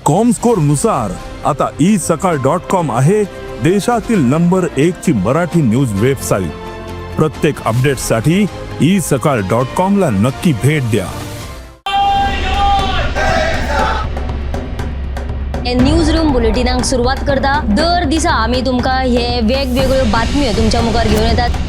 Comscore नुसार आता E सकाळ डॉट कॉम आहे देशातील नंबर एक ची मराठी न्यूज वेबसाईट. प्रत्येक अपडेटसाठी ई सकाळ डॉट कॉम ला नक्की भेट द्या. न्यूज रूम बुलेटिनाक सुरवात करता. दर दिसा आमी तुमकां हे वेगवेगळ्यो बातम्यो तुमच्या मुखार घेवन येतात.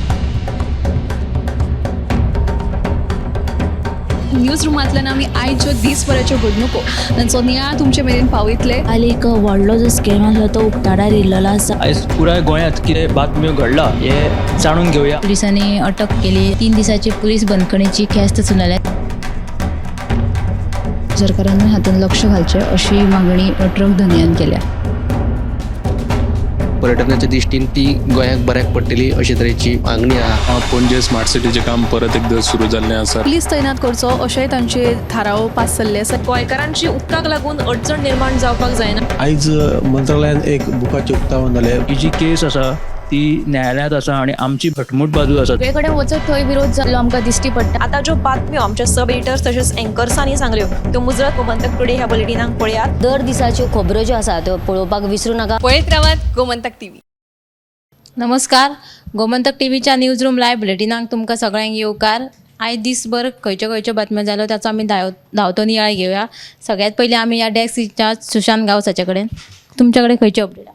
न्यूज रुमांतल्यान आमी आयच्यो दीसभराच्यो घडणुको तांचो नियाळ तुमचे मेरेन पावयतले. काल एक व्हडलो जो स्कॅम आसलो तो उक्ताडार येयल्लो आसा. आयज पुराय गोंयांत कितें बातम्यो घडला हें जाणून घेवया. पोलिसांनी अटक केली. 3 दिसाची पोलीस बंदखणीची ख्यास्त सुनायल्या. सरकारान हातूंत लक्ष घालचें अशी मागणी ट्रक धनयान केल्या. पर्यटनाच्या दृश्टीन ती गोंयाक बऱ्याक पडटली अशे तरेची मागणी आहा. पणजे स्मार्ट सिटीचें काम परत एकदां सुरू जाल्लें आसा. पुलीस तैनात करचो अशेंय तांचे थाराव पास जाल्ले आसा. गोंयकारांची उदकाक लागून अडचण निर्माण जावपाक जायना. आयज मंत्रालयान एक बुकाचें उक्तावण जालें. ही जी केस आसा ती न्यायालयांत आसा आनी आमची घटमूट बाजू आसा. सगळे कडेन वचत थंय विरोध जाल्लो आमकां दिश्टी पडटा. आतां ज्यो बातम्यो आमच्या सब एडिटर्स तशेंच एंकर्सांनी सांगल्यो त्यो मुजरत गोमंतक टुडे ह्या बुलेटिनाक पळयात. दर दिसाच्यो खबरो ज्यो आसा त्यो पळोवपाक विसरू नाका. पळयत रावात गोमंतक टीव्ही. नमस्कार, गोमंतक टीव्हीच्या न्यूज रूम लायव्ह बुलेटिनाक तुमकां सगळ्यांक येवकार. आयज दीसभर खंयच्यो खंयच्यो बातम्यो जाल्यो ताचो आमी धांवतो नियाळ घेवया. सगळ्यात पयलीं आमी ह्या डेस्क इन्चार्ज सुशांत गांवस हाचे कडेन, तुमच्या कडेन खंयच्यो अपडेट?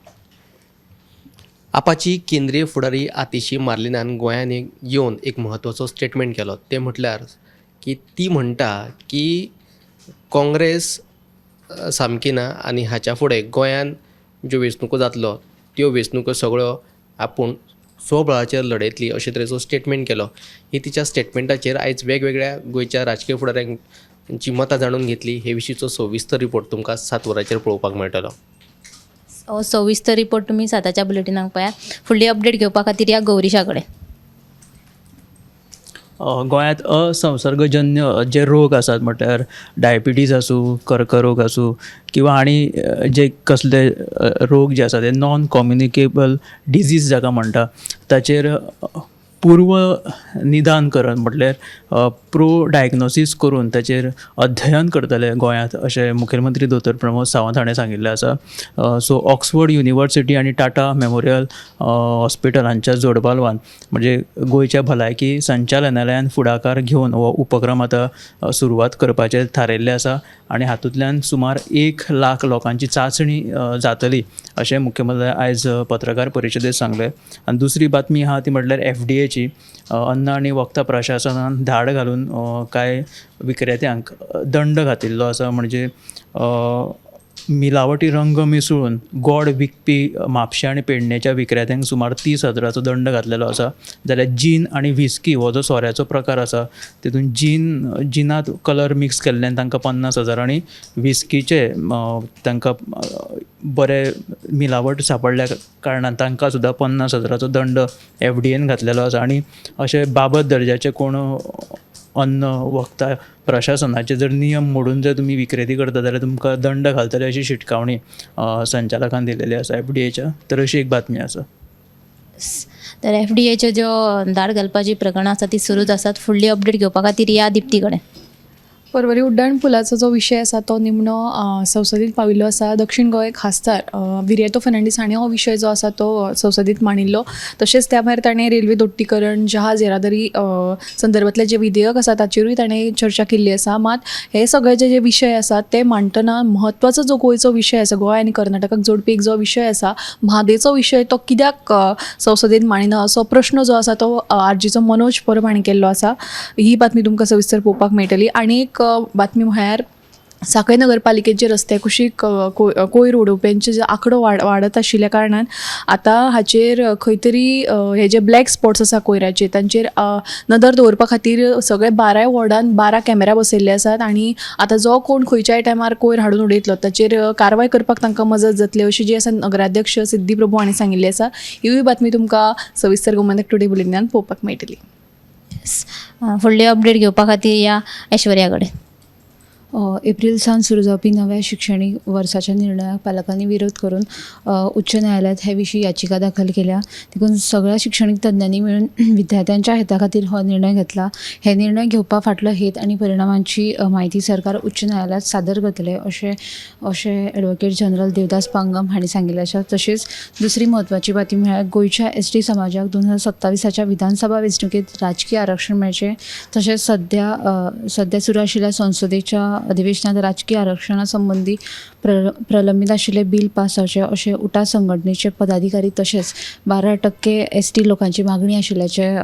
आपाची केंद्रीय फुडारी आतिशी मार्लिनान गोंयान येवन एक म्हत्वाचो स्टेटमेंट केलो. तें म्हटल्यार की ती म्हणटा की काँग्रेस सामकी ना आनी हाच्या फुडें गोंयान ज्यो वेंचणुको जातलो त्यो वेंचणुको सगळ्यो आपूण स्वबळाचेर लडयतली अशे तरेचो स्टेटमेंट केलो. ही तिच्या स्टेटमेंटाचेर आयज वेगवेगळ्या गोंयच्या राजकीय फुडाऱ्यांची मतां जाणून घेतली. हे विशींचो सविस्तर रिपोर्ट तुमकां 7 वरांचेर पळोवपाक मेळटलो. हो सविस्तर रिपोर्ट तुमी 7च्या बुलेटिनाक पळयात. फुडली अपडेट घेवपा खातीर ह्या गौरीशा कडेन. गोंयांत असंसर्गजन्य जे रोग आसात म्हटल्यार डायबिटीज आसूं, कर्करोग आसूं किंवा आनी जे कसले रोग जे आसा ते नॉन कम्युनिकेबल डिजीज जाका म्हणटा ताचेर पूर्व निदान करप म्हटल्यार प्रो डायग्नोसीस करून ताचेर अध्ययन करतले गोंयांत अशें मुखेलमंत्री दोतोर प्रमोद सावंत हाणें सांगिल्लें आसा. सो ऑक्सफर्ड युनिवर्सिटी आनी टाटा मेमोरियल हॉस्पिटल हांच्या जोडपालवान म्हणजे गोंयच्या भलायकी संचालनालयान फुडाकार घेवन हो उपक्रम आतां सुरवात करपाचें थारायिल्लें आसा आनी हातूंतल्यान सुमार 1 लाख लोकांची चांचणी जातली अशें मुख्यमंत्र्यान आयज पत्रकार परिशदेंत सांगलें. आनी दुसरी बातमी आहा ती म्हटल्यार FDA अन्न आनी वखदां प्रशासनान धाड घालून कांय विक्रेत्यांक दंड घातिल्लो आसा. म्हणजे मिलावटी रंग मिसळून गोड विकपी म्हापशें आनी पेडणेच्या विक्रेत्यांक सुमार 30,000 दंड घातलेलो आसा. जाल्यार जीन आनी व्हिस्की हो जो सोऱ्याचो प्रकार आसा तितून जिनात कलर मिक्स केल्ल्यान तांकां 50,000 आनी व्हिस्कीचे तांकां बरे मिलावट सांपडल्या कारणान तांकां सुद्दां 50,000 दंड FDA घातलेलो आसा. आनी अशे बाबत दर्जाचे कोण अन्न वखदां प्रशासनाचे जर नियम मोडून जर तुमी विक्रेती करता जाल्यार तुमकां दंड घालतले अशी शिटकावणी संचालकान दिलेली आसा FDA. तर अशी एक बातमी आसा. तर FDA ज्यो धाड घालपाची प्रकरणां आसा ती सुरूच आसात. फुडली अपडेट घेवपा खातीर या दिप्ती कडेन. पर्वरी उड्डाण पुलाचो जो विशय आसा तो निमणो संसदेंत पाविल्लो आसा. दक्षिण गोंय खासदार विरियातो फर्नांडीस हाणें हो विशय जो आसा तो संसदेंत मांडिल्लो. तशेंच त्या भायर ताणें रेल्वे दोट्टीकरण, जहाज येरादारी संदर्भांतलें जें विधेयक आसा ताचेरूय ताणें चर्चा केल्ली आसा. मात हे सगळे जे जे विशय आसात ते मांडटना म्हत्वाचो जो गोंयचो विशय आसा, गोंय आनी कर्नाटकाक जोडपी एक जो विशय आसा म्हादेचो विशय, तो कित्याक संसदेंत मांडिना असो प्रश्न जो आसा तो आरजीचो मनोज परब हाणें केल्लो आसा. ही बातमी तुमकां सविस्तर पळोवपाक मेळटली. आनी एक बातमी म्हळ्यार सांखळे नगरपालिकेचे रस्त्या कुशीक कोयर उडोवप्यांचे जे आंकडो वाडत आशिल्ल्या कारणान आतां हाचेर खंय तरी हे जे ब्लॅक स्पॉट्स आसा कोयराचे तांचेर नदर दवरपा खातीर सगळे 12 वॉर्डान 12 कॅमेरा बसयल्ले आसात आनी आतां जो कोण खंयच्याय टायमार कोयर हाडून उडयतलो ताचेर कारवाय करपाक तांकां मजत जातली अशी जी आसा नगराध्यक्ष सिद्धी प्रभू हांणी सांगिल्ली आसा. हीवूय बातमी तुमकां सविस्तर गोमंतक टुडे बुलेटिनान पळोवपाक मेळटली. फुडली अपडेट घेवपा खातीर या ऐश्वर्या कडेन. एप्रील सावन सुरू जावपी नव्या शिक्षणीक वर्साच्या निर्णयाक पालकांनी विरोध करून उच्च न्यायालयांत हे विशीं याचिका दाखल केल्या. देखून सगळ्या शिक्षणीक तज्ञांनी मेळून विद्यार्थ्यांच्या हिता खातीर हो निर्णय घेतला. हे निर्णय घेवपा फाटलो हेत आनी परिणामांची म्हायती सरकार उच्च न्यायालयांत सादर करतले अशें एडवोकेट जनरल देवदास पांगम हांणी सांगिल्लें आसा. तशेंच दुसरी म्हत्वाची बातमी म्हळ्यार गोंयच्या एसटी समाजाक 2027 विधानसभा वेंचणुकेंत राजकीय आरक्षण मेळचें, तशेंच सद्या सुरू आशिल्ल्या संसदेच्या अधिवेशनांत राजकीय आरक्षणा संबंदी प्रलंबीत आशिल्लें बील पास जावचें अशें उटा संघटनेचे पदाधिकारी तशेंच 12% एसटी लोकांची मागणी आशिल्ल्याचें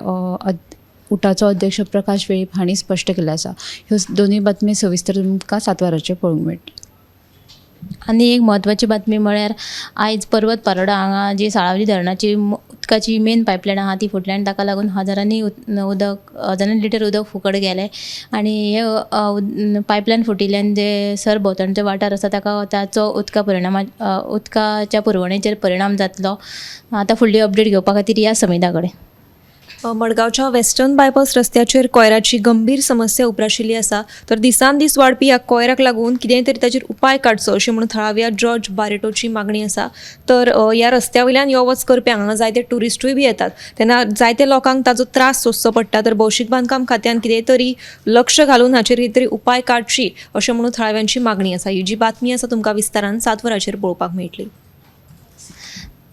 उटाचो अध्यक्ष प्रकाश वेळीप हांणी स्पश्ट केल्लें आसा. ह्यो दोनूय बातमी सविस्तर तुमकां 7 वरांचेर पळोवंक मेळटल्यो. आनी एक म्हत्वाची बातमी म्हळ्यार आयज पर्वत पारोडा हांगा जी साळावली धरणाची उदकाची मेन पायपलायन आहा ती फुटल्या आनी ताका लागून हजारांनी उदक, हजारांनी लिटर उदक फुकट गेलें. आनी हे पायपलायन फुटिल्ल्यान जे सरभोंवतणचे वाठार आसा ताका ताचो उदका परिणामा उदकाच्या पुरवणेचेर परिणाम जातलो. आतां फुडली अपडेट घेवपा खातीर या समिता कडेन. मडगांवच्या वेस्टर्न बायपास रस्त्याचेर कोयराची गंभीर समस्या उप्राशिल्ली आसा. तर दिसान दीस वाडपी ह्या कोयराक लागून कितेंय तरी ताचेर उपाय काडचो अशी म्हणून थळाव्या जॉर्ज बारेटोची मागणी आसा. तर ह्या रस्त्या वयल्यान यो वच करप्यांक हांगा जायते ट्युरिस्टूय बी येतात तेन्ना जायते लोकांक ताजो त्रास सोंसचो पडटा. तर भौशीक बांदकाम खात्यान कितेंय तरी लक्ष घालून हाचेर कितें तरी उपाय काडची अशें म्हणून थळाव्यांची मागणी आसा. ही जी बातमी आसा तुमकां विस्तारान 7 वरांचेर पळोवपाक मेळटली.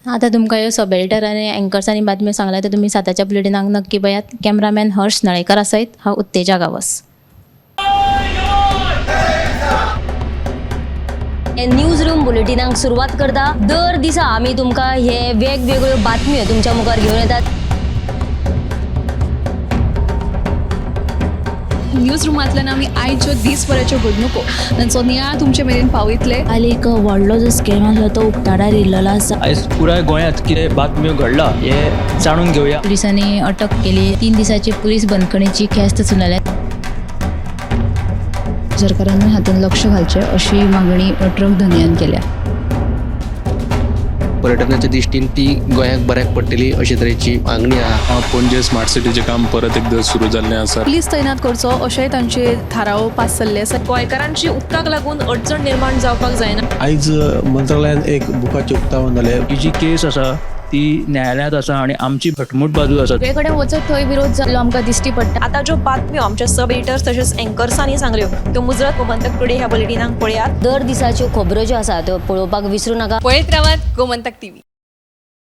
आतां तुमकां ह्यो सब एडिटर आनी एंकर्सांनी बातम्यो सांगल्या त्यो तुमी 7च्या बुलेटिनाक नक्की पळयात. कॅमरामॅन हर्ष नळेकर सयत हांव उत्तेजा गांवस. न्यूज रूम बुलेटिनाक सुरवात करता. दर दिसा आमी तुमकां हे वेगवेगळ्यो बातम्यो तुमच्या मुखार घेवन येतात. न्यूज रुमांतल्यान आमी आयच्यो दीसभराच्यो घडणुको तांचो नियाळ तुमचे मेरेन पावयतले. काल एक व्हडलो जो स्कॅम आसलो तो उक्ताडार येयल्लो आसा. आयज पुराय गोंयांत कितें बातम्यो घडला हें जाणून घेवया. पुलिसांनी अटक केली. 3 दिसाची पुलीस बंदखणीची ख्यास्त सुनायल्या. सरकारानूय हातूंत लक्ष घालचें अशी मागणी ट्रक धनयान केल्या. पर्यटनाच्या दृश्टीन ती गोंयाक बऱ्याक पडटली अशे तरेची मागणी आहा. पणजे स्मार्ट सिटीचें काम परत एकदां सुरू जाल्लें आसा. पुलीस तैनात करचो अशेंय तांचे थाराव पास जाल्ले आसा. गोंयकारांची उदकाक लागून अडचण निर्माण जावपाक जायना. आयज मंत्रालयान एक बुकाचें उक्तावण जालें. ही जी केस आसा ती न्यायालयांत आसा आनी आमची घटमूट बाजू आसा. सगळे कडेन वचत थंय विरोध जाल्लो आमकां दिश्टी पडटा. आतां ज्यो बातम्यो आमच्या सब एडिटर्स तशेंच एंकर्सांनी सांगल्यो त्यो मुजरत गोमंतक टुडे ह्या बुलेटिनाक पळयात. दर दिसाच्यो खबरो ज्यो आसा त्यो पळोवपाक विसरूं नाका. पळयत रावात गोमंतक टीव्ही.